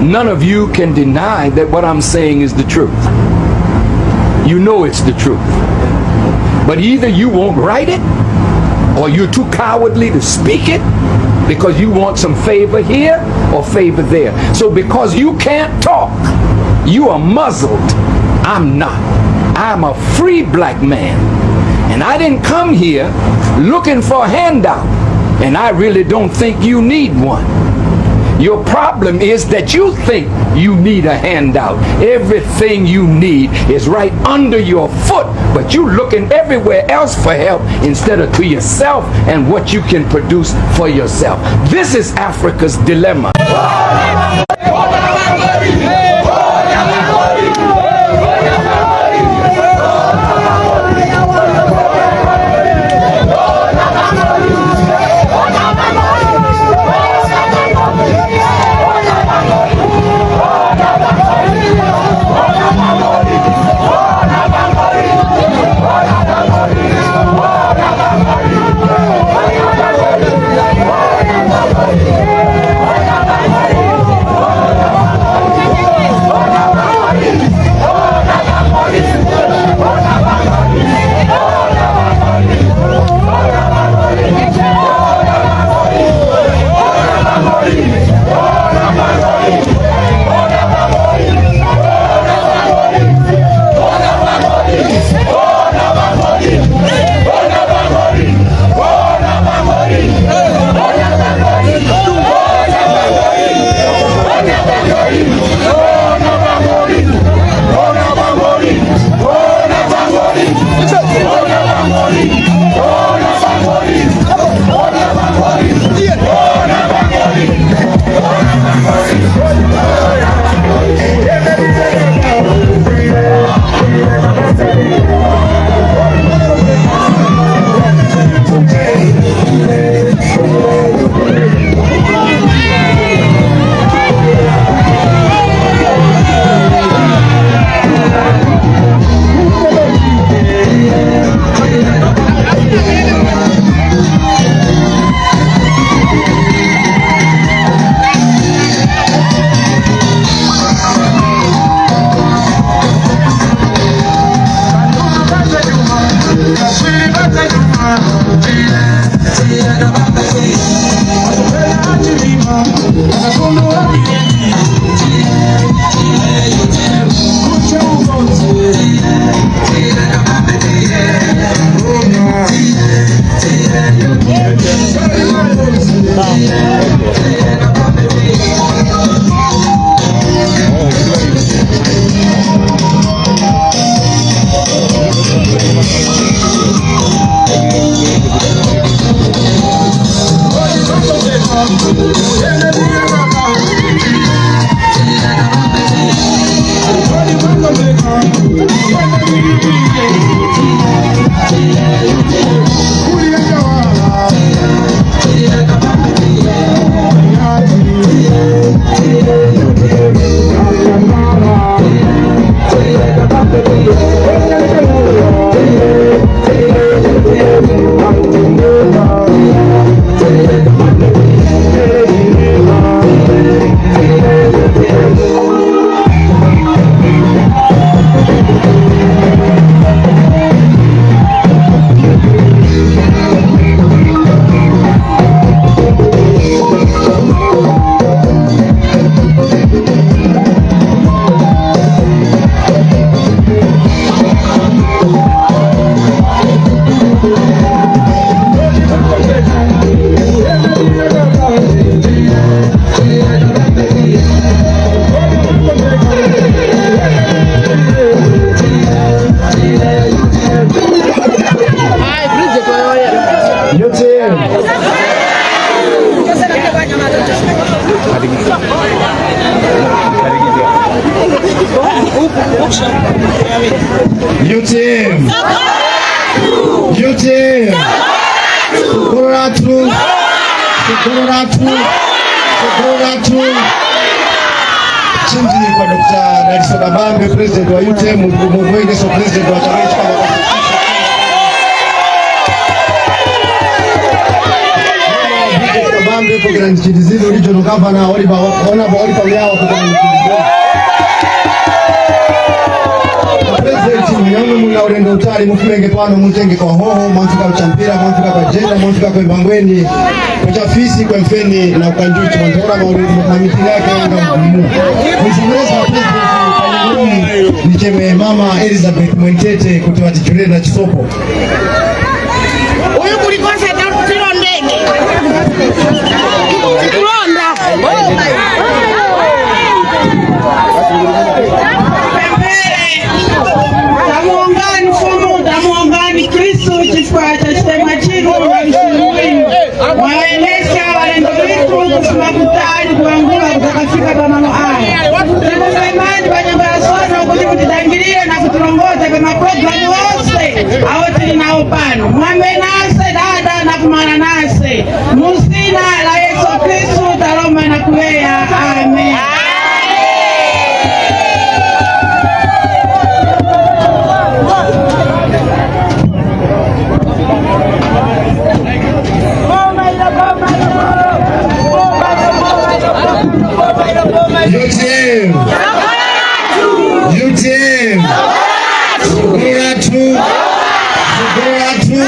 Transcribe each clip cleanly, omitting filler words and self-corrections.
None of you can deny that what I'm saying is the truth. You know it's the truth. But either you won't write it, or you're too cowardly to speak it because you want some favor here or favor there. So because you can't talk, you are muzzled. I'm not. I'm a free black man. And I didn't come here looking for a handout. And I really don't think you need one. Your problem is that you think you need a handout. Everything you need is right under your foot, but you're looking everywhere else for help instead of to yourself and what you can produce for yourself. This is Africa's dilemma. UTM. UTM. UTM. Tsogolo lathu. Tsogolo lathu. Tsogolo lathu. Chindi kwa Dr. Dalitso Kabambe, president wa UTM, mwenyeso president wa chama hicho. Kabambe. Pokerani Chitizino, Regional Governor Oliver, Honorable Oliver Miyawa, pokerani Chitizino. President, nyamwe muna ulendo utali, mufumenge pano, mutenge kwa hoho, mwamfika kuchampira, mwamfika kwa jenda, mwamfika kwa mbangweni, kwa chafisi, kwa mfeni na kwa njuchi, mwantora mamitini yake yanga mgumu. Mzungureza wa President nicheme Mama Elizabeth Mwentete kuti watijulire na chisopo. Uyu kulikosa tilondege tikulonda. Pembele tamuongani fumu, tamuongani Kristu chifukwa cha chitema chinu na msimu winu mwaelesa walendo vitu kufuma kutali kuangula kutakafika pamalo aya. Tikusemani pa nyumba ya sono kuti kutitangilie na kutilongoza pa maprogramu wose awo tili nawo pano. Mwambe nase dada na kumana nase musina la Yesu Kristu taloma na kuweya, amen. UTM! UTM! Suguratu! Suguratu!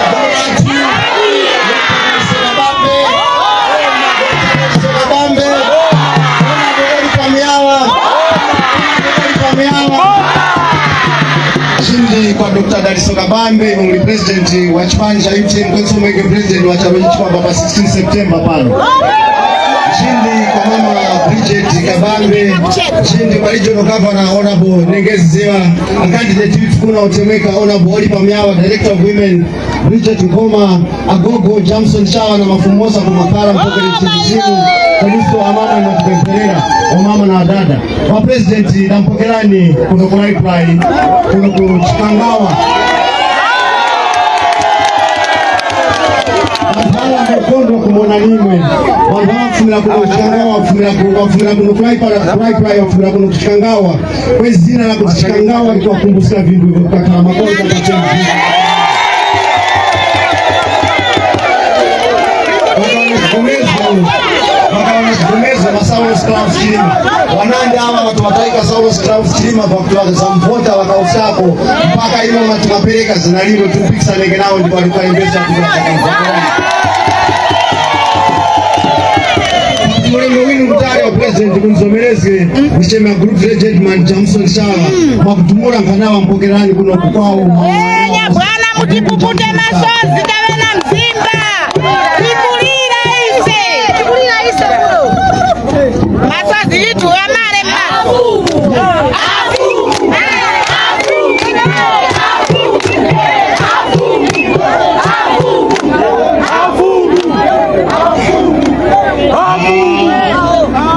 Suguratu! Kabambe! Kabambe! Oliver Miyawa! Oliver Miyawa! Chindi kwa Dr. Daliso Kabambe, muli president wa chipani cha UTM, kwenso mweke president wa chama chikwamba pa 16 September pano. Chindi kwa Mama Bridget Kabambe, chindi kwa Regional Governor Honorable Nengezi Ziwa, a candidate youth kuna utemeka Honorable Oliver Miyawa, Director of Women Bridget Ngoma, Agogo Jamson Shawa na Mafumosa kwa Makala Mpokele Chizimu, Kalisto amama na kupemperera wamama na wadada wa president nampokerani kuno ku Raiply, kuno ku Chikangawa. Vanhu vakondwa kumona nimwe, vanhu vafumira kuno kuChikangawa, vafumira kuno kuRaiply, vafumira kuno kuChikangawa, kwezina la kuti Chikangawa likuwakumbusira vintu hivyo kukakhala makonda kachena. Vakaona chigomezo vaSaulos Klaus Chilima, wanandi ava vatu vataika Saulos Klaus Chilima pakuti vakazamuvhota vakausako mpaka ino matikapereka zina lino tikupikisaneke nawo ndipo alikukalembesa kuti vakamuvhoterani. Mulengo winu kutali wa president kunzomereze ndichema group gentleman Jamson Shawa mwakutumula nkanawa mpokerani kuno kukwawo. Enya bwana, mutipupute masozi tave na mzimba, tikulira ise, tikulira ise kuno masozi itu amale mafu.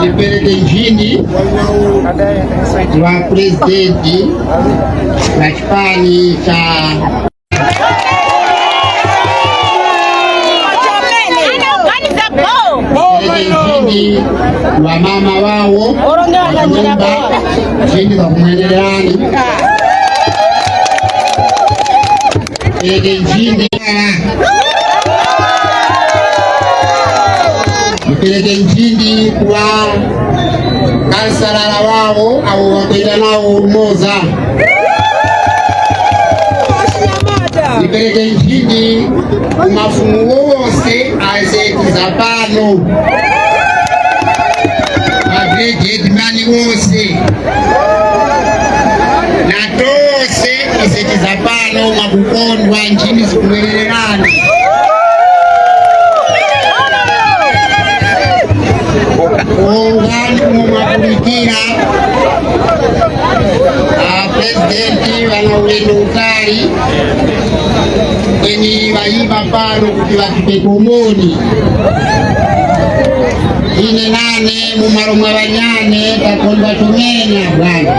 Nipereke nchini wa presidenti wa chipani cha nchini wa mama wawo wa nyumba nchini za kumwendelerani pereke nchini, nipereke nchini kwa kansalala wawo abo wakwenda nawo umoza, nipereke nchini kumafumu wose azetiza pano, mavhejeti wose na tose isetiza pano mwakukondwa, nchini zikumwererani. Ungani mwakulikira apresidenti vana ulendo utali kwenye vayiva pano kuti vatipe komoni ine nane mumalo mwa vanyane takondwa tumenya bwana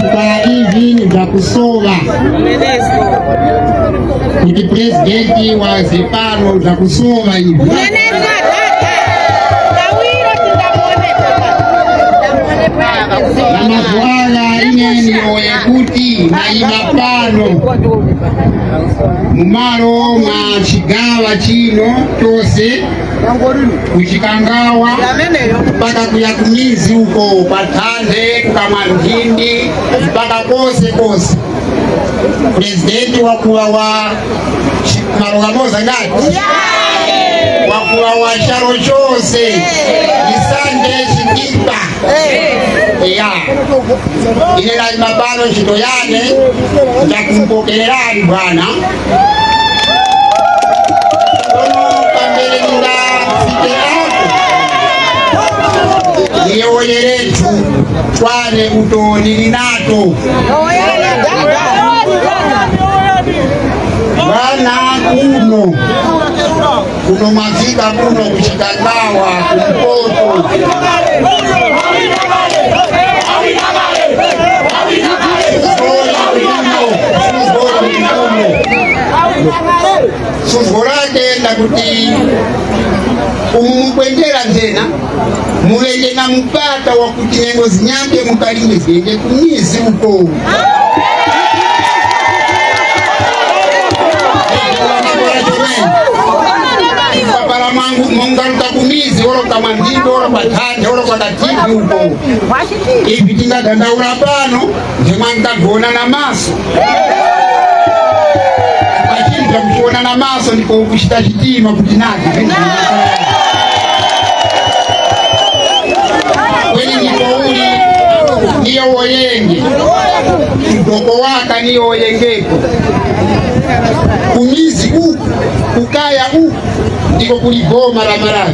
kukala ivi ni vya kusova kuti presidenti wa zepano vya kusova hivi. Unenezwa tata. Tawiro tindamuone papa. Na mazwala ine niyoye kuti naima pano mumalo mwa chigawa chino chose kuchikangawa mpaka kuya kumizi uko patande kukamwanjindi mpaka kose kose. Presidenti wakuwa wa malogamoza ngati wakuwa wa chalo chose isande Chitipa ya ine lazima pano ntchito yane njakumpokererani bwana. Kono pambele ningafike apo niyoyeretu twane utoni ninato bwana kuno kuno mwafika kuno kuchikangawa kumpoto suzgo lake ndakuti umumukwendera nzena mulende na mupata wa kuti nyengo zinyambe mukalime ziyende kumizi uko. Papala mwangu mungaluka kumizi olo kamwandindo olo patande olo pakativi uko ivi tingadandaula pano ndimwankagona na maso pachinja kuchiona na maso ndiko kuchita chitima kuti nati weni ndiko uli niyo woyenge mdoko waka niyo woyengeko kumizi uku kukaya uku ndiko kuligoma la Malawi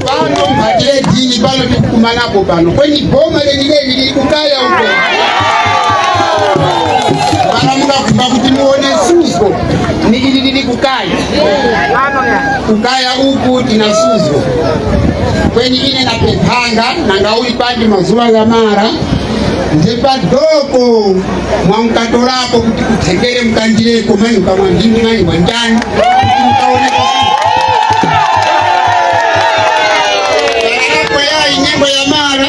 pano mpatile dini pano tikukumanapo pano kweni goma lenileni lili kukaya uko malamuka kuba kuti muone suzo ni ili lili kukaya kukaya uku tina suzo kweni ine napemphanga nangauli pandi mazuva ya mara nzepadoko mwankatolako kuti kutsengere mkanjireko manyi kamwandini manyi mwanjani mkaoneka yayi nyengo ya mara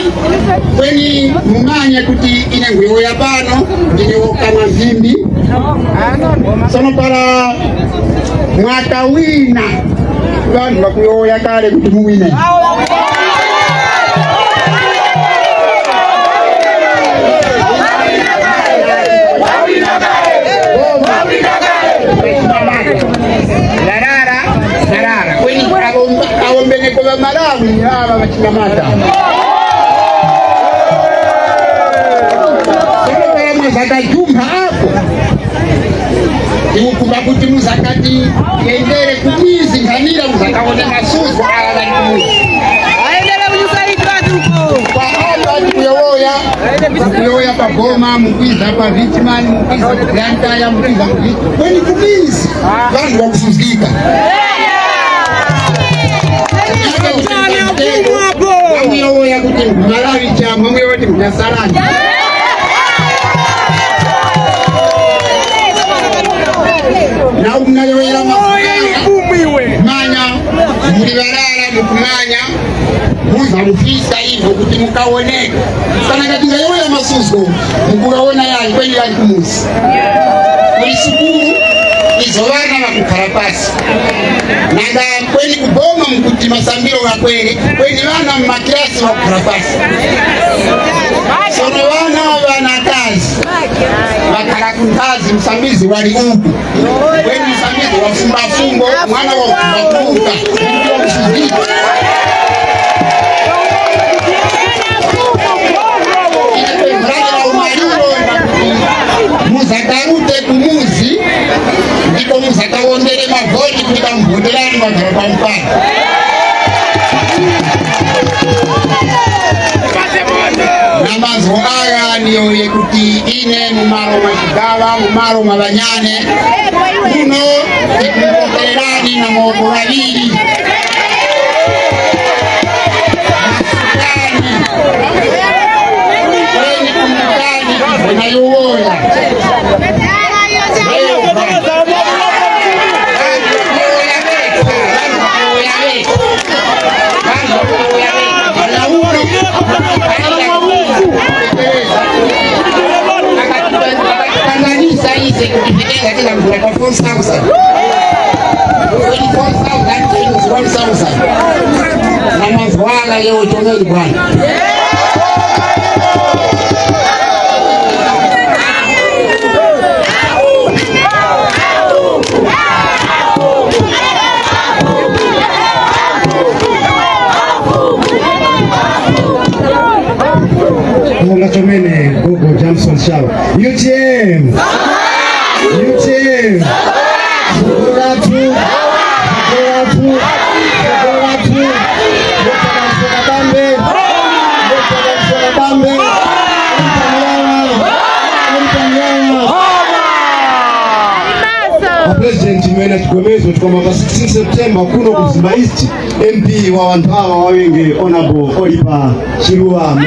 kweni mumanye kuti ine ngwiwo ya pano ndine wokamwa mphimbi sono para mwaka wina vanhu vakuyoya kale kuti muwine. Larara larara kweni awombeneko va Malawi ava vachinamata sono muzakajumha apo ikukumba kuti muzakati yendere kumizi nkhanira muzakaone masuzo aya vari kumuzi kwa apa tikuyowoya mukuyowoya pagoma mukwiza pa Vichman mukwiza ku Blantyre mukwiza ku kweni kumizi vanhu vakusuzika mwamuyowoya kuti Malawi cha mwamuyowoya kuti mnyasalani na mnayoyera manya mulivalala mukumanya muza mufisa hivyo kuti mukaoneka kana katingayoya masuzo mukukaona yayi kweni yali kumuzi kuli sukulu izo vana vakukhala pasi nanga kweni kuboma mkuti masambiro gakwere kweni vana mmakilasi vakukhala pasi sono vana vanakazi vakhala kuntazi msambizi wali uku kweni msambizi wafumba fumbo mwana wakubakuka wakusuzika muzakarute kumuzi ndiko muzakawondere mavhoti kuti kamuvhoterani vagara pamupano. Namazvo aya niyo yekuti ine mumaro machigava mumaro mavanyane kuno tikupokererani na maoko vaviri kweni kumukani nayowoya Yewo chomeni bwana. Kuonga chomene Gogo Jamson Shaw. UTM. UTM. Sogolatu. Sogolatu. Sogolatu. Dr. Daliso Kabambe. Dr. Daliso Kabambe. Mtanyawa. Mtanyawa. President mwene chigomezo tikwamba pa 16 September kuno ku Mzimba East MP wa wanthu awa wawenge Honorable Oliver Chiluwa.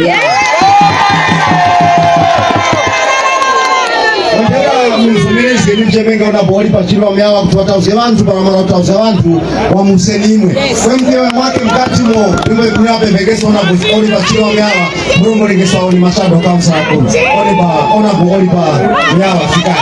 Ndera mumvomereze nimchemenga Honorable Oliver Chiluwa Myawa kuti watauze vanthu pakamara kutauza vanthu wamuseni imwe kwemkewe mwake mkatimo imwe kunapembekeso Honorable Oliver Chiluwa Myawa mulongolengeso awo ni mashado council kuno Oliver Honorable Oliver Myawa fikani.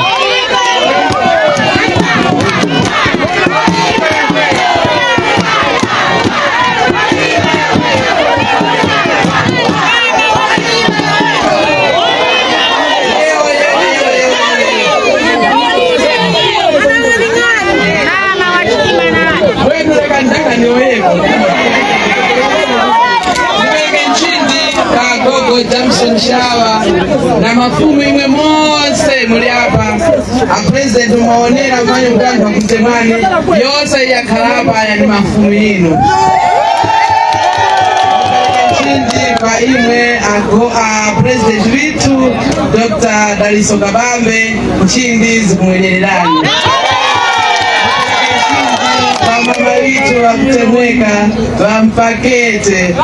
Wenu leka ndaka niweko Niweke nchindi kagogo Jamson Shawa na mafumu imwe mose muli apa a president mumaonera manye mutanthu akutemani yonse yakhala aya ni mafumu ino nchindi kwa imwe ago a president witu Dr. Daliso Kabambe nchindi zikumwenyererani vamama vitu vakutemweka vampakete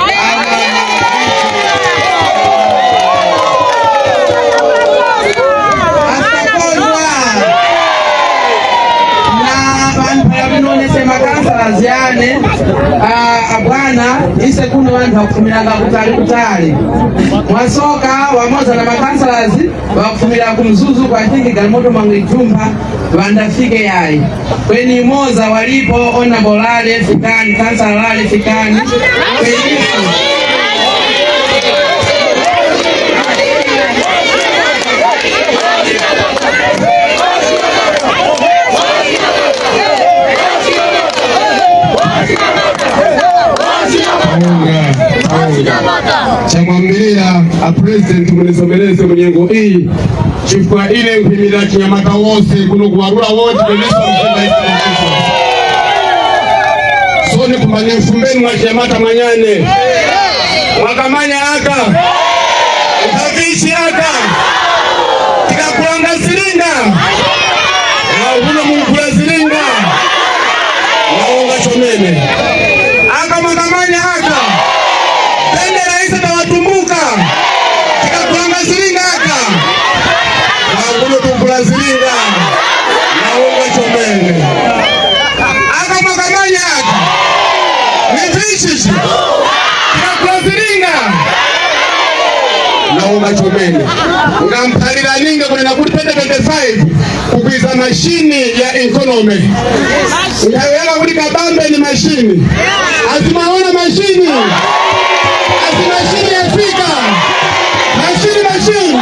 asakondwa na vanhu palavinonese makansalazi ane abwana ise kuno vanhu vakufumiranga kutali kutali mwasoka wamoza na makansalazi vakufumira kumzuzu kwa thingi galimoto mangwijumba vandafike yayi kweni moza walipo honorable Lale fikani kansala Lale fikani kweniso Chamwambirira a president munisomereze munyengo iyi chifukwa ile nkhwimira chinyamata wose kuno kuwarula wote kweneso mzimba isi soni kumbani mfumbeni mwa chinyamata mwanyane mwakamanya aka utavichi aka tikakulanga zilinga mwahuno mukula zilinga mwaonga chomene aka mwakamanya aka bendera ise tawatumbuka tikakulanga zilinga aka mwahuno tukula zilinga mwaonga chomene aka mwakamanya aka nivichichi tikakula zilinga naonga chomene ngamphalira ninga kunena kuti 2025 kugwiza mashini ya economy ngayoyaka kuti Kabambe ni mashini azimaona mashini azi mashini yafika mashini mashini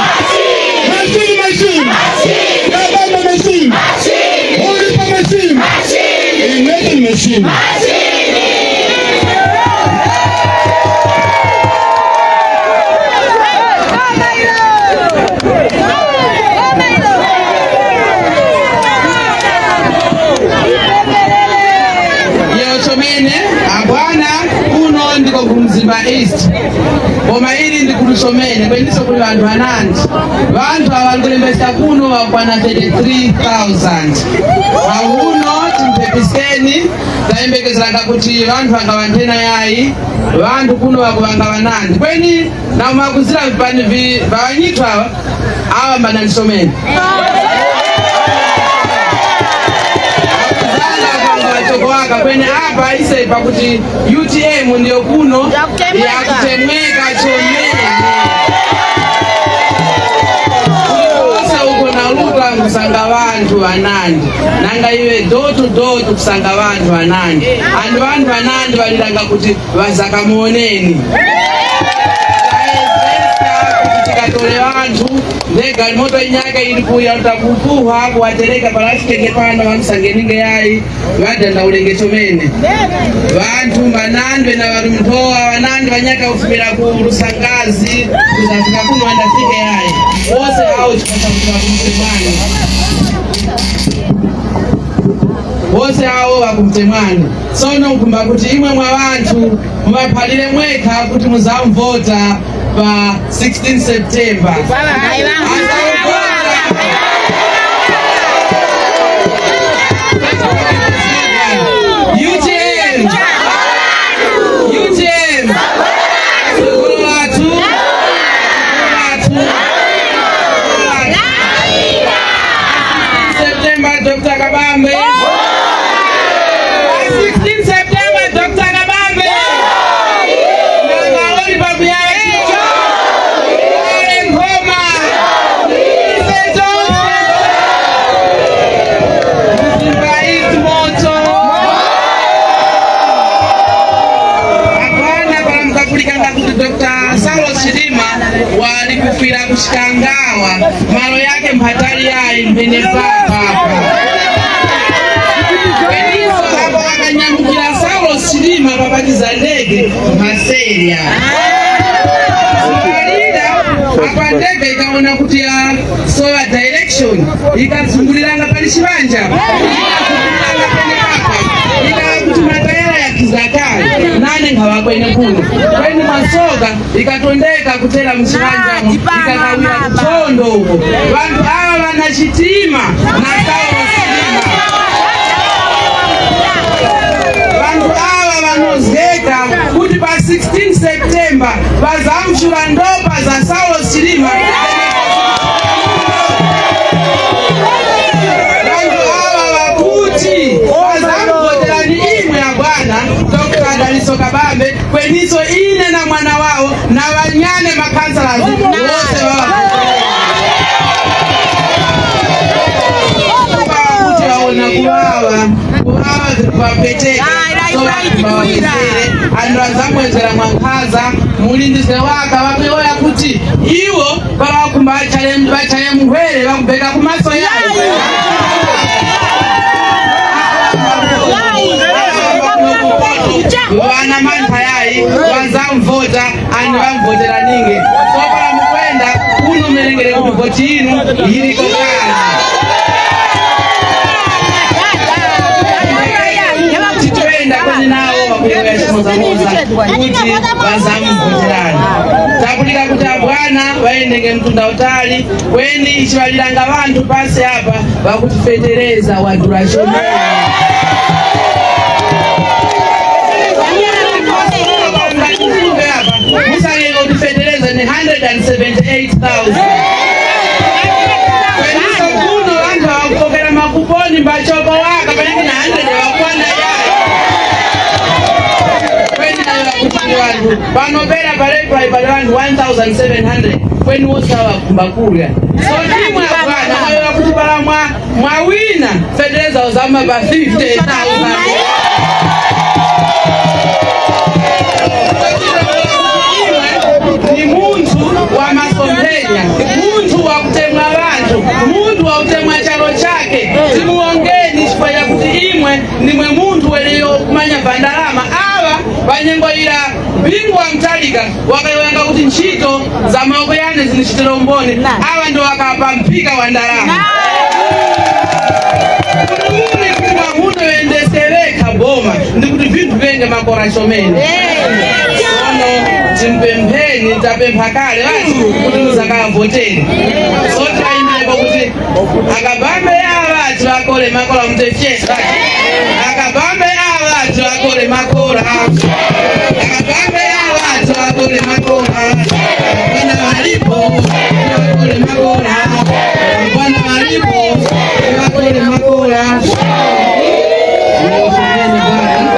mashini mashini Kabambe mashini Oliver mashini Imagine mashini. Yochomene abwana kuno ndiko kumzimba East boma ili ndi kuluchomene kwendiso kuli vanthu anandi vanthu ava likulembesa kuno vakwana 33,000 pauno timphepiseni tayembekezeranga kuti vanthu vanga vanthena yayi vanthu kuno vakuvanga vanandi kweni namakuzira vipani vawanyithu ava ava mbanalisomene waka kweni apa ise pakuti UTM ndiyo kuno yakutemweka chomene kulikonse uko naluka kusanga vanthu. Vanthu vanandi nanga iwe door to door tikusanga vanthu vanandi and vanthu vanandi valilanga kuti vazakamuoneni. Taezesa kuti tikatole vanthu ndegalimoto inyaka ili kuya utakupuha kuwatereka palafikenge pano vamsangeninge yayi vadanda ulenge chomene. Vanthu vanandwe na vari mntowa vanandi vanyaka kufumira ku Lusangazi kuzafika kuno vandafike yayi wose awo chikosa kuti vakumtemwani wose awo vakumtemwani. Sono nkumba kuti imwe mwa vanthu muvaphalire mwekha kuti muzamvota pa 16 September. Azamvota. UTM, UTM, Sukulu watu, watu, September Dr. Kabambe. 16 September Dr. Kabambe. Nangaoli pakuyawa chicho. Ale ngoma. Ise Johnson. Mzimba East moto. Hapana pala mkakulikanga kuti Dr. Saulos Chilima walikufira kushikangawa malo yake mphatali yayi mphene papa Beniso apo akanyamukira Saulos Chilima papakiza ndege mphaserya Zikalira apa ndege ikaona kuti ya solar direction ikazunguliranga pali chivanja, ikazunguliranga pene papa, ikala kuti matayara yakizakale nane nkhawakwene kuno kweni masoka ikatondeka kutera mchivanjamo ikakawira kuchondo uko. Vanthu ava vana chitima na Saulos Chilima. Vantu ava vanozeka kuti pa 16 September vazamshura ndopa za Saulos Chilima. Vantu ava vakuti vazamuvoterani imwe ya bwana Dr. Daliso Kabambe kweniso ine na mwana wawo na vanyane makansalasi wose vava kuti vaona kuvawa kuvawa zviri kuwapeteka andu azamwezera mwankhaza mulindise waka vakuyoya kuti iwo vavakumba vachaye muhwere vakubheka kumaso yayo vana mantha yayi vazamvota andu vamvotera ninge sopala mukwenda kuno merengere kuti voti inu iliko kale titoenda kwene nawo vakuyoya chimozamoza kuti vazamvoterani. Takulika kuti abwana vaendenge mtunda utali kweni ichivalilanga vanthu pasi apa vakutifetereza wadula chomene. Musayenga kutifetereza ni 178,000. Kweniso kuno vanthu vakupokera makuponi mbachoko waka panenge na 100 vakwana yayo. Kweni nayo vakuti vanthu panopera palepai pali vanthu 1700 kweni wose avakumba kulya. So ndimwe abwana nayo vakuti pala mwawina fetereza uzama pa 50,000. Ni munthu wa masomphenya, munthu wa kutemwa vanthu, munthu wa kutemwa chalo chake. Timuongeni chifukwa chakuti imwe nimwe munthu weleyo kumanya vandalama ava vanyengo ila Bingu wa Mutharika wakaiwanga kuti ntchito za maoko yane zinichitira umboni ava ndo wakapa mpika wa ndalama. Kuti kuti mwamuno yendesereka boma ndikuti vinthu venge makora chomene. Sono timpempheni tapempha kale vanthu kuti muzakavoteni. So taimbireko kuti akabambe ava tivakole makola mutefyesa. Akabambe ava tivakole makola. Akabambe ava tivakole makola. Bwana walipo tivakole makola. Bwana walipo tivakole makola. Niwashukuru Bwana.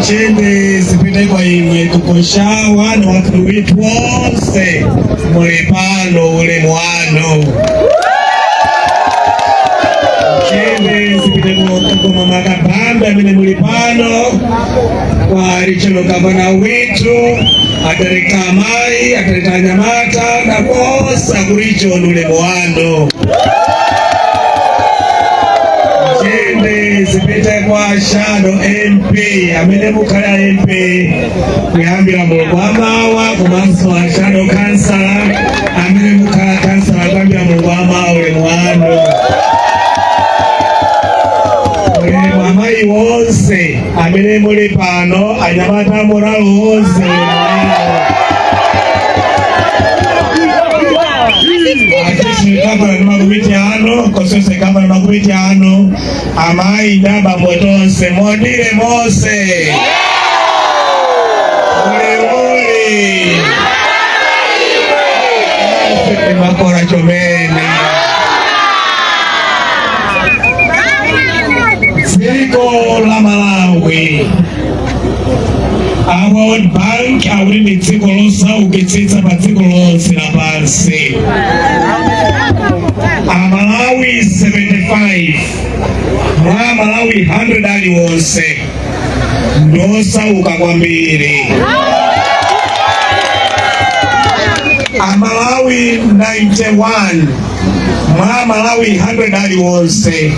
Nchende zipite kwa imwe kukoshawa na watu witu wonse muli pano ulemu wanu. Nchende zipite kwa mama Kabambe amene muli pano, kwa Richard gavana witu, atereka amayi, atereka anyamata na konse aku region, ulemu wanu. Nchende zipite kwa shadow MP amene mukhala MP kuyambira mulungu wamawa, komanso a shadow councillor amene mukhala councillor kuyambira mulungu wamawa, ulemu wanu. Ulemu amayi wonse amene muli pano, anyamata moralo wonse, ulemu wanu. Atisi gavana ndi makomiti ano, konsese gavana makomiti ano, amayi ndi abambo tonse, modire mose ulemuli makora chomene. Dziko la Malawi, a World Bank akuti ndi dziko losaukitsitsa pa dziko lonse lapansi. Amalawi 75 mwa Malawi 100 aliwonse ndosauka kwambiri. Amalawi 91 mwa Malawi 100 aliwonse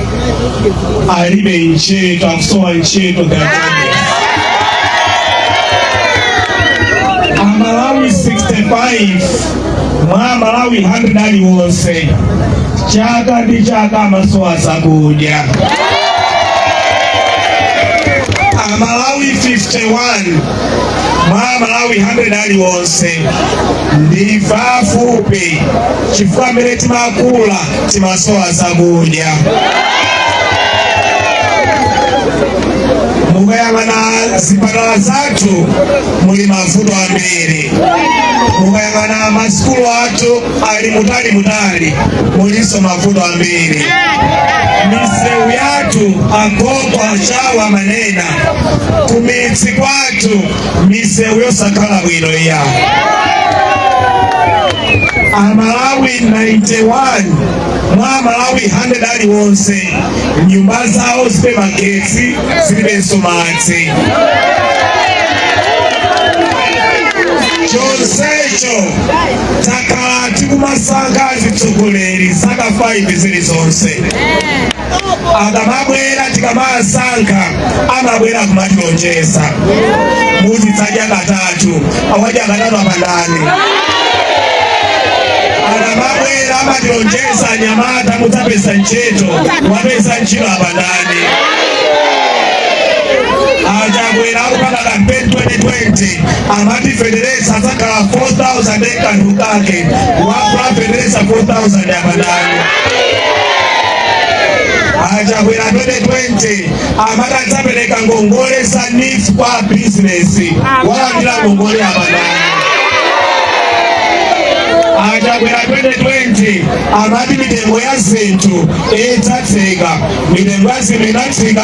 alibe ntchito, akusowa ntchito. Amalawi 65 mwa Malawi 100 aliwonse chaka ndi chaka amasowa zakudya. Amalawi 51 mwa Malawi 100 aliwonse ndife afupi chifukwa mmene timakula timasowa zakudya. Mukayang'ana zipatala zathu muli mavuto ambiri. Mukayang'ana masukulu athu ali mutali mutali, mulinso mavuto ambiri. Misewu yathu, agogo achawa manena kumidzi kwathu misewu yosakhala bwino iya. Amalawi 91 mwa Malawi 100 aliwonse nyumba zawo zilibe magetsi, zilibenso madzi. Chonsecho takhala tikumasankha atsogoleri zaka 5 zilizonse. Akamabwera, tikamasankha, amabwera kumatilonjeza muzidzadya katatu. Awadya katatu apandani? Akamabwera amatilonjeza, anyamata mudzapeza ntchito. Wapeza ntchito apandani? Achakwera akupanga campaign 2020 amati fetereza adzakhala 4000 kanthu kake. Wagula fetereza 4000 apandani? Achakwera 2020 amati adzapereka ngongole za NEEF kwa bizinesi. Walandira ngongole apandani? Achakwera 2020 amati mitengo ya zinthu idzatsika. Mitengo ya zinthu inatsika?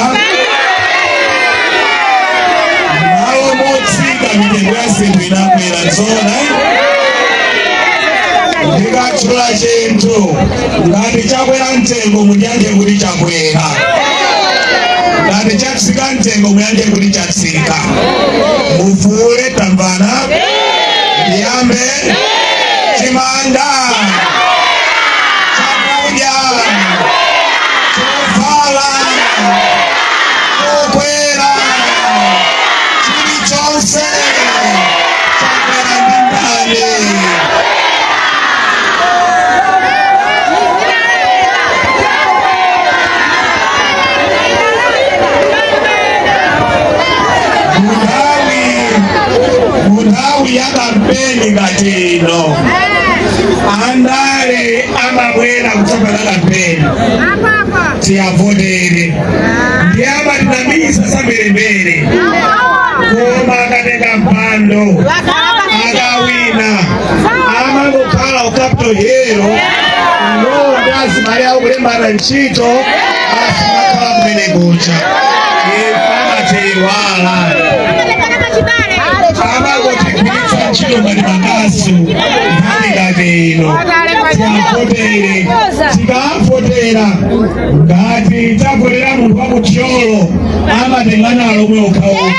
Malo motsika, mitengo ya zinthu inakwera. Nzona ndikatchula chinthu ngati chakwera mtengo, muyankhe kuti chakwera. Ngati chatsika mtengo, muyankhe kuti chatsika. Mufuule, tamvana? Ndiyambe. Chimanga, chakudya, chovala chokwera, chilichonse chakwera ndi ndani? Munthawi ya kampeni ngati ino, andale amabwera kutsapana kampeni tiyavotere, ndi amatinamisa zambirimbiri, koma akatenga mpando, akawina, amangokhala ku Capital Hill ng'ombe azimali awo kulembana ntchito, asimakhala kumene kucha. Ife Amatiiwala, amangotigwiritsa ntchito ngati makasu. Nthawi ngati ino tiavotere. Tikavotera, ngati tavotera munthu wakuthyolo, amatengana alomwe okhaokha.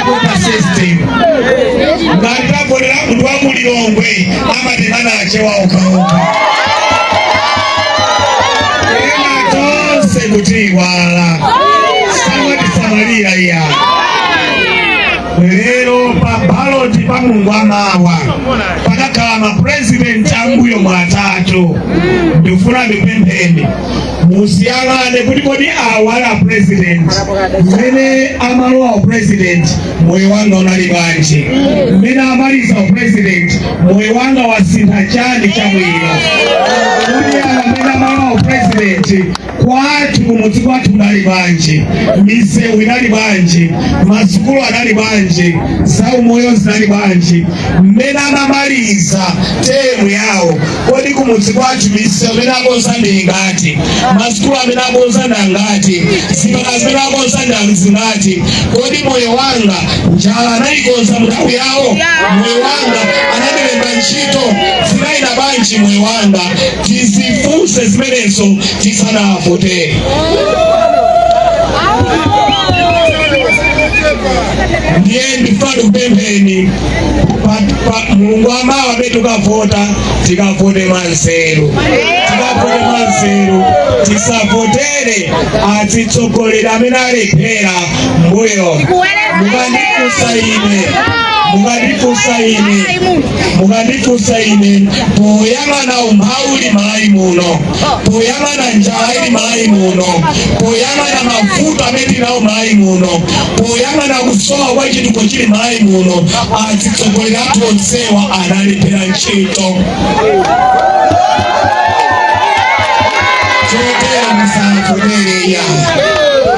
Quota system. Ngati tavotera munthu wa mulilongwe, amatengana achewa okhaokha, ena tonse kutiiwala, samatisamalira iya. Lero pa ballot pa Mulungu amawa pakakhala mapresident ambuyo mwatatu. Ndikufuna ndipempheni, musiyang'ane kuti kodi awa ali president, mmene amalowa president moyo wanga unali bwanji? Mmene amaliza president moyo wanga wasintha chani chabwino? Kuti awa mmene amalowa president, kwathu kumudzi kwathu kunali bwanji? Misewu inali bwanji? Masukulu anali bwanji? Zaumoyo zinali bwanji? Mmene amamaliza term yawo, kodi kumudzi kwathu misewu imene akonza ndi ingati? Masukulu amene akonza ndi angati? Zipatala zimene akonza ndi zingati? Kodi moyo wanga, njala anayikonza munthawi yawo? Moyo wanga, anandilemba ntchito? Zinayenda bwanji moyo wanga? Tizifunse zimenezo tisanavotere. Ndiye ndifuna ndikupempheni, pa Mulungu amawa amene tikavota, tikavote mwanzeru, tikavote mwanzeru. Tisavotere atsogoleri amene alephera mbuyo. Mukandifunsa ine, mukandifunsa ine, mukandifunsa ine, poyang'ana umphawi uli Malawi muno, poyang'ana njala ili Malawi muno, poyang'ana mavuto amene tinawo Malawi muno, poyang'ana kusowa kwa chitukuko chili Malawi muno, atsogoleri athu onsewa analephera ntchito. Chotero musavotere ya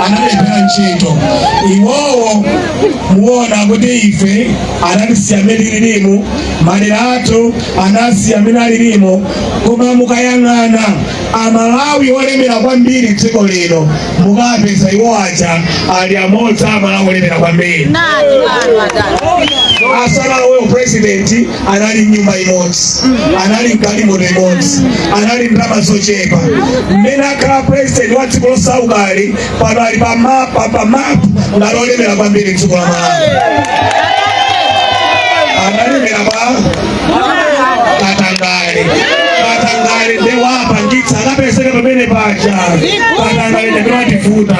analephera ntchito iwowo. Muona kuti ife anatisiya amene tililimu, madera athu anasiya amene alilimo. Koma mukayang'ana Amalawi olemera kwambiri dziko lino, mukapeza iwo aja ali amodzi Amalawi olemera kwambiri. Asanalowe president anali nyumba imodzi, anali mgalimoto imodzi, anali ndalama zochepa. Mmene akhala president wa dziko losaukali, pano ali pa map ngati olemera kwambiri dziko la Malawi. Analemera pa katangale. Katangale nde wapangitsa akapezeke pamene paja. Katangale ndamene wativuta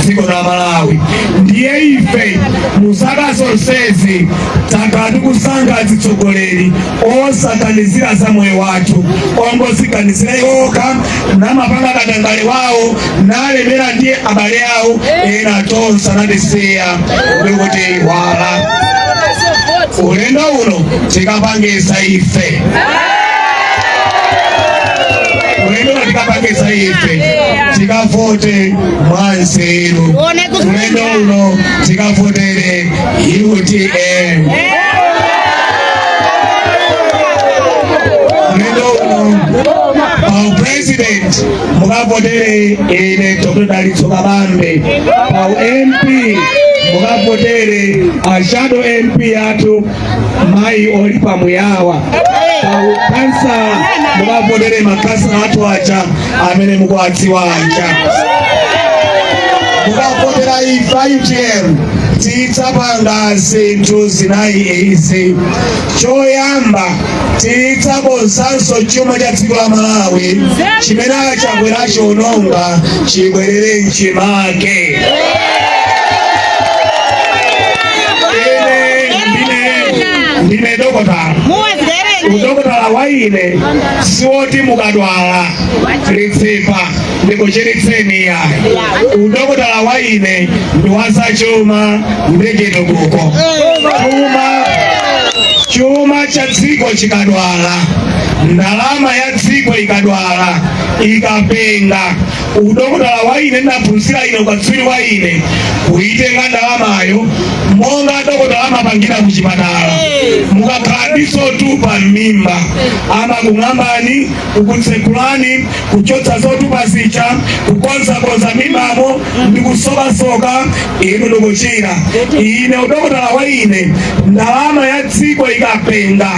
dziko la Malawi. Ndiye ife mu zaka zonsezi takhala tikusankha atsogoleri osaganizira za moyo wathu, ongoziganizira iwoka, namapanga katangale wawo, nalemera ndi abale awo, ena tonse anatisiya ndikuti wala. Ulendo uno tikapangisa ife, ulendo uno tikapangisa ife, tikavote mwanzeru. Ulendo uno tikavotere UTM. Ulendo uno pa president mukavotere ine Dr. Dalitso Kabambe, pa MP mukavotere a shadow MP athu Mayi Olipa Muyawa, pa kansala mukavotere makansala athu aja amene mukuwadziwa aja. Mukavotera ife a UTM, tidzapanga zinthu zinayi izi. Choyamba, tidzakonzanso chuma cha dziko la Malawi chimene aChakwera chiononga chibwerere mchimake. Ine ndine dokotala. Udokotala wa ine siwoti mukadwala litsipa ndikuchiritseni, yayi. Udokotala wa ine ndi wa zachuma ndi chitukuko. Chuma, Chuma cha dziko chikadwala, ndalama ya dziko ikadwala, ikapenga, udokotala wa ine ndaphunzira ine, ukatswiri wa ine, kuitenga ndalamayo monga dokotala amapangira kuchipatala. Mukakhala ndi zotupa m'mimba, amakung'ambani, kukutsekulani, kuchotsa zotupa zija, kukonzakonza mimbamo ndi kusokasoka, inu ndikuchira. Ine udokotala wa ine, ndalama ya dziko ikapenga,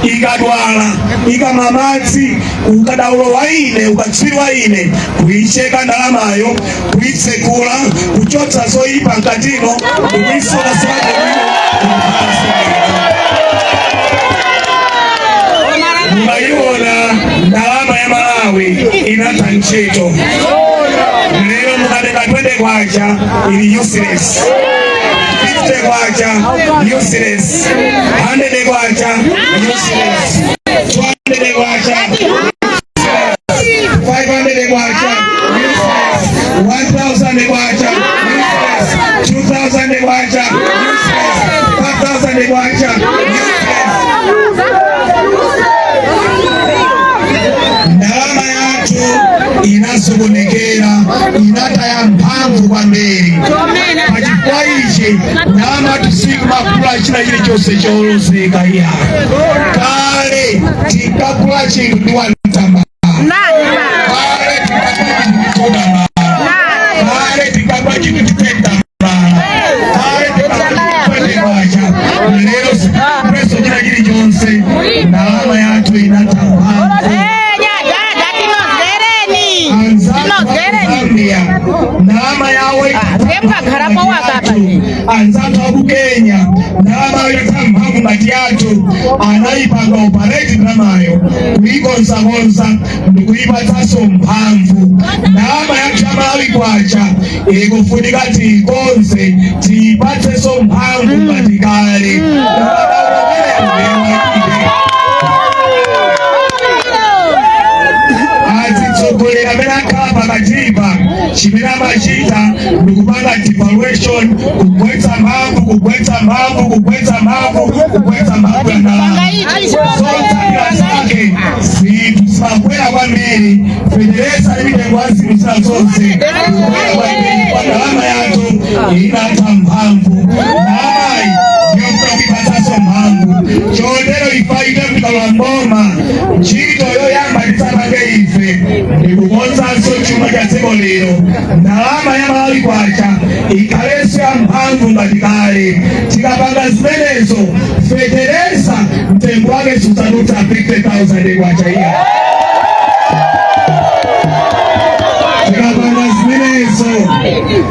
ikadwala, ikamwa madzi, ukadaulo wa ine, ukatswiri wa ine, kuicheka ndalamayo, kuitsekula, kuchotsa zoyipa mkatimo, kuisokasoka bwino. Mukayiona ndalama ya Malawi inatha ntchito. Lero mukatenga 20 kwacha, ili useless. 50 kwacha, useless. 100 kwacha, useless. 200 kwacha, 500 kwacha, useless. 1000 kwacha, useless. 2000 kwacha, useless. 5000 kwacha, useless. Ndalama yathu inasokonekera, inataya mphamvu kwambiri. Pachifukwa ichi ndalama tisikumagula china chilichonse cholozeka iya. Kale tinkagula chinthu ndi 1 tambala. Kale tinkagula chinthu ndi 2 tambala. Kale tinkagula chinthu ndi 10 tambala. Kale tinkagula chinthu 20 kwacha. Lero sikupreso china chilichonse. Ndalama yathu inatha mphamvu. Anzathu Zambia ndalama yawo, anzathu aku Kenya ndalama yawo itatha mphamvu ngati yathu, anayipanga operate ndalamayo, kuyikonzakonza ndikuyipatsanso mphamvu. Ndalama yathu ya Malawi kwacha ikufunika tiyikonze, tiyipatsenso mphamvu ngati kale. Azitsogoleri amene akhala pakatipa, chimene amachita ndikupanga devaluation, kugwetsa mphamvu, kugwetsa mphamvu, kugwetsa mphamvu, kugwetsa mphamvu ya ndalama. Zotsatira zake zinthu zimakwera kwambiri, fetereza ndi mitengo ya zinthu zina zonse kukwera kwambiri, kwa ndalama yathu inatha mphamvu. Ndalamayi ndiyofuna kuipatsanso mphamvu. Chotero ife tikalowa mboma, ntchito yoyamba tisapange ife ndikukonzanso chuma cha dziko lino. Ndalama ya Malawi kwacha ikhalenso ya mphamvu ngati kale. Tikapanga zimenezo, fetereza mtengo wake sudzadutsa 50,000 kwacha iya. Tikapanga zimenezo,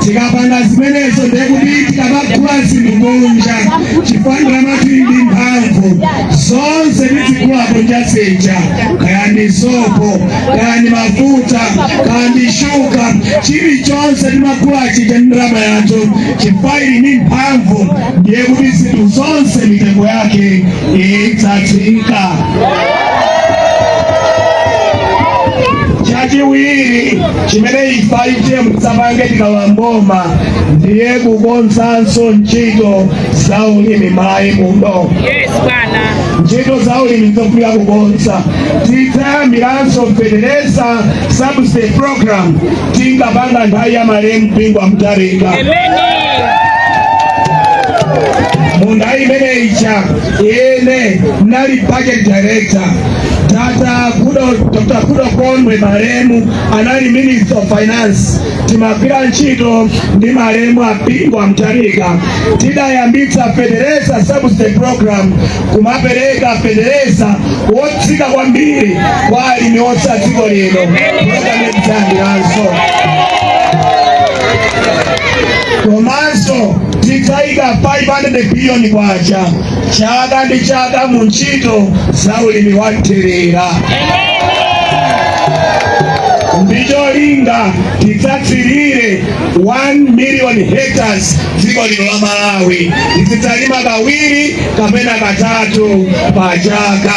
tikapanga zimenezo, ndekuti tikamagula zinthu kunja, chifukwa ndalama ili ndi mphamvu, zonse tizigula kunja zija, kaya ndi sopo, kaya ndi mafuta, kaya ndi shuga, chilichonse timagula chija ndi ndalama yathu, chifukwa ili ndi mphamvu, ndiye kuti zinthu zonse mitengo yake idzatsika. Chachiwiri chimene ife UTM tidzapange tikalowa mboma ndiye kukonzanso ntchito za ulimi Malawi muno. Yes, bwana. Ntchito za ulimi zofunika kukonza. Tidzayambiranso fetereza subsidy program tinkapanga nthawi ya malemu Bingu wa Mutharika. Mu nthawi imene ija ine nali budget director. Tata Kudo, Dr. Goodall Gondwe malemu anali Minister of Finance. Timagwira ntchito ndi malemu a Bingu wa Mutharika. Tidayambitsa fetereza subsidy program, kumapereka fetereza wotsika kwambiri kwa alimi onse a dziko lino. Program idzayambiranso. Komanso tidzayika 500 billion kwacha chaka ndi chaka mu ntchito za ulimi wa mthirira, ndicholinga tidzatsirire 1 million hectares dziko lino la Malawi, tizidzalima kawiri kapena katatu pa chaka.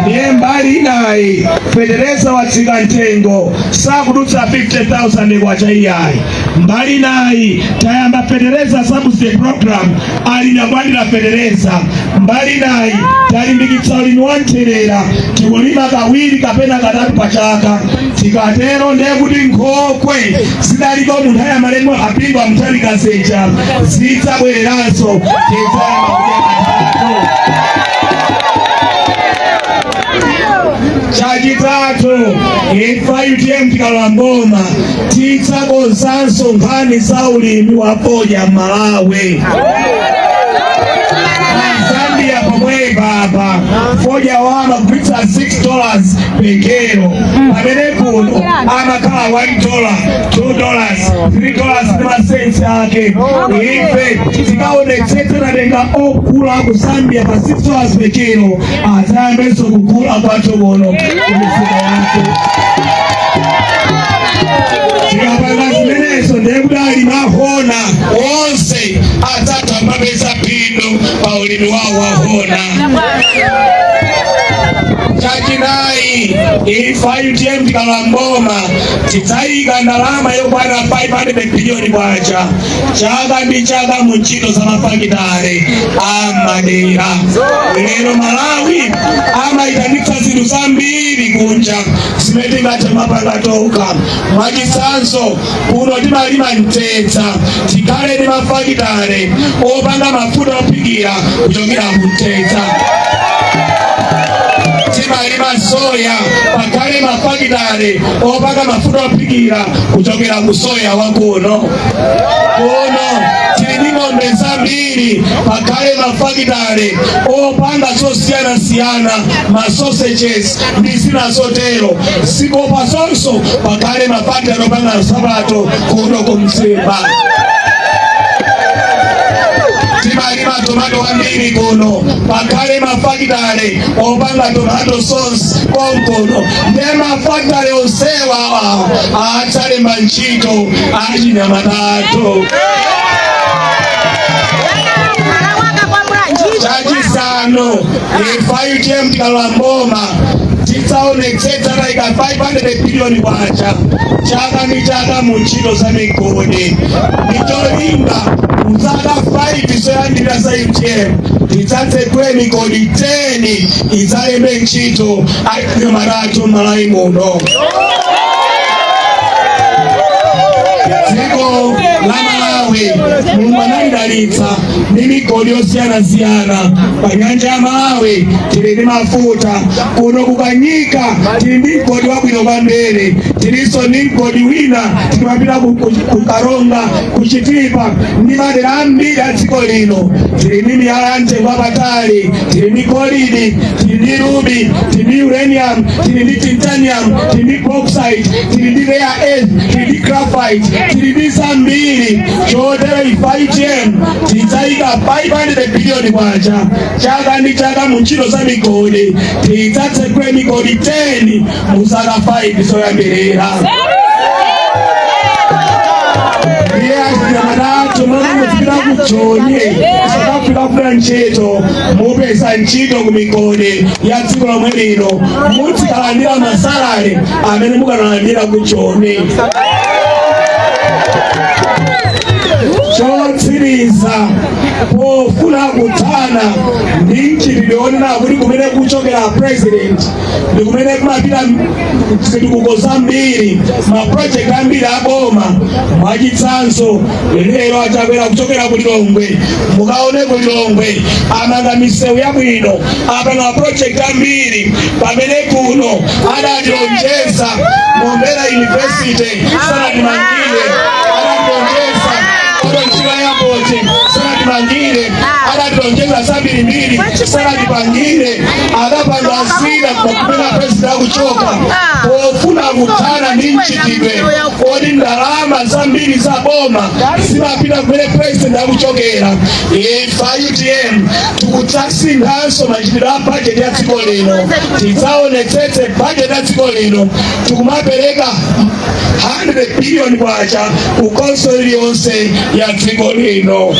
Ndiye mbali inayi, fetereza watsika mtengo, sakudutsa 50,000 kwacha iyayi. Mbali inayi, tayamba fetereza subsidy program, alimi akulandira fetereza. Mbali inayi, talimbikitsa ulimi wa mtherera, tikulima kawiri kapena katatu pa chaka. Tikatero ndiye kuti nkhokwe zidaliko mu nthawi ya malemu a Bingu wa Mutharika zija zidzabwereranso, tidzayamba kudya katatu. Chachitatu, ife UTM tikalowa mboma tidzakonzanso nkhani za ulimi wa fodya m'Malawi. Zambia pomwepa apa fodya wa amagulitsa $6 per kilo, pamene kuno amakhala $1, $2, $3 ndi masensi ake. Ife tikaonetsetsa tatenga ogula ku Zambia pa $6 per kilo adzayambenso kugula kwathu kuno kumisika yathu. Tikapanga zimenezo ndiye kuti alimi ahona onse adzatha kumapeza phindu pa ulimi wawo wahona. Chachinayi, ife UTM tikalowa mboma tidzayika ndalama yokwana 500 biliyoni kwacha chaka ndi chaka mu ntchito za mafakitale amadera. Lero Malawi amayitanitsa zinthu zambiri kunja zimene tingathe kumapanga tokha. Mwachitsanzo, kuno timalima mtedza, tikhale ndi mafakitale opanga mafuta ophikira kuchokera ku mtedza. Timalima soya, pakhale mafakitale opanga mafuta ophikira kuchokera ku soya wakuno. Kuno tili ndi ng'ombe zambiri, pakhale mafakitale opanga zosiyanasiyana, ma sausages ndi zina zotero. Zikopa zonso, pakhale mafakitale opanga nsapato kuno ku Mzimba. Timalima tomato ambiri kuno, pakhale mafakitale opanga tomato sauce konkuno. Ndiye mafakitale onsewa adzalemba ntchito achinyamatatu. Chachisanu, ife UTM tikalowa mboma tidzaonetsetsa tayika 500 biliyoni kwacha chaka ndi chaka mu ntchito za migodi, ndi cholinga mzaka 5 zoyambirira za UTM tidzatsekule migodi 10 idzalembe ntchito achinyamata m'Malawi muno. Dziko la Malawi Mulungu analidalitsa ndi migodi yosiyanasiyana. Pa nyanja ya Malawi tili ndi mafuta, kuno kukanyika tili ndi mgodi wabwino kwambiri, tilinso ndi mgodi wina timapita ku Karonga, ku Chitipa ndi madera ambiri a dziko lino. Tili ndi miyala ya mtengo wapatali, tili ndi golidi, tili ndi ruby, tili ndi uranium, tili ndi titanium, tili ndi bauxite, tili ndi rare earth, tili ndi graphite, tili ndi zambiri. Chotero ife UTM tidzayika 500 biliyoni kwacha chaka ndi chaka mu ntchito za migodi, tidzatsekule migodi 10 mu zaka 5 zoyambirira. Ndiye achinyamata momwe muzipita ku Joni, South Africa kufuna ntchito, mupeza ntchito ku migodi ya dziko lomwe lino, muzikalandira masalari amene mukanalandira ku Joni. Chotsiriza, pofuna kuthana ndi mchitidwe wonena kuti kumene kuchokera president ndi kumene kumapita zitukuko zambiri, maprojekti ambiri aboma. Mwachitsanzo, lero aChakwera kuchokera ku Lilongwe, mukaone ku Lilongwe amanga misewu yabwino, apanga maprojekti ambiri, pamene kuno adatilonjeza Mombera University sanatimangire, adatilonjeza Odo Airport sanatimangire, adatilonjeza zambirimbiri sanatipangire, adapanga zina kumene president akuchoka. Pofuna kuthana ndi mchitidwe oti ndalama zambiri za boma zimapita kumene president akuchokera, ife UTM tikudzasinthanso machitidwe a budget ya dziko lino. Tidzaonetsetse budget ya dziko lino tikumapereka 100 billion kwacha ku council iliyonse ya dziko lino.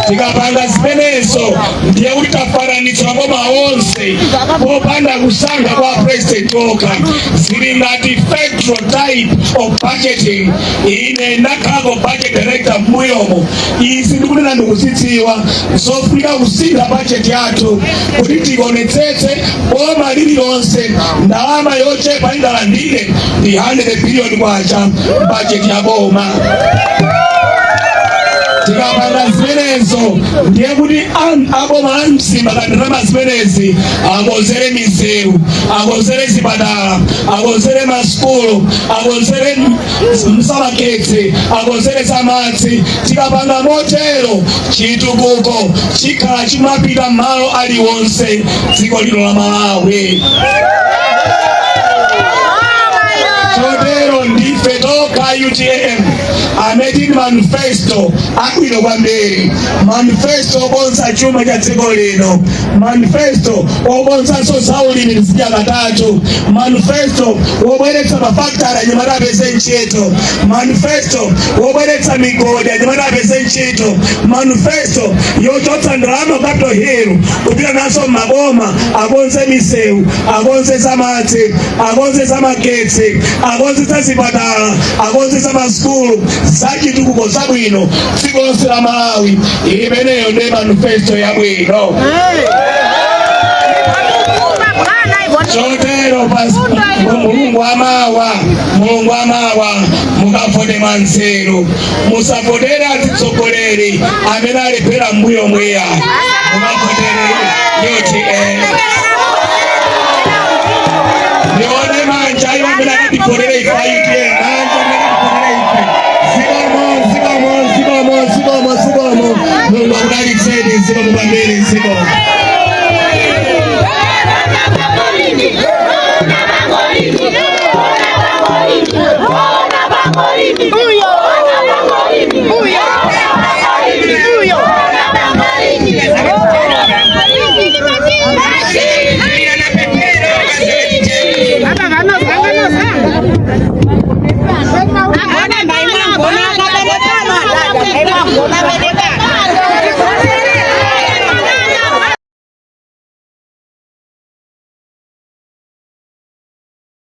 Tikapanga zimenezo, ndiye kuti tafananitsa maboma onse popanda kusankha kwa president okha. Zili ngati federal type of budgeting. Ine ndakhalako budget director m'mbuyomo. Izi ndikunena ndikuzidziwa. Zofunika kusintha budget yathu kuti tionetsetse boma lililonse ndalama yochepa ingalandire ndi 100 billion kwacha, budget ya boma. Tikapanga zimenezo, ndiye kuti aboma amsimba kandalama zimenezi akonzere misewu, akonzere zipatala, akonzere masukulu, akonzere zamagetsi, akonzere zamadzi. Tikapanga motero, chitukuko chikhala chimapita malo aliwonse dziko lino la Malawi. Chotero ndife tokha UTM amene tili manifesto abwino kwambiri, manifesto okonza chuma cha dziko lino, manifesto okonzanso zaulimi tizidya katatu, manifesto wobweretsa mafakitale, anyamata apeze ntchito, manifesto wobweretsa migodi, anyamata apeze ntchito, manifesto yochotsa ndalama Capital Hill kupita naso maboma akonze misewu, akonze zamadzi, akonze zamagetsi, akonze za zipatala, akonze za masukulu, zachitukuko zabwino dziko lonse la Malawi. Imeneyo ndi manifesto yabwino. Chotero Mulungu amawa, Mulungu amawa, mukavote mwanzeru. Musavotere atsogoleri amene alephera mbuyo mweya. Mukavotere UTM. Nione manja iwo amene akativotere ife UTM. Manja amene akativotere ife. Zikomo, zikomo, zikomo, zikomo, zikomo. Mulungu akudalitseni. Zikomo kwambiri, zikomo.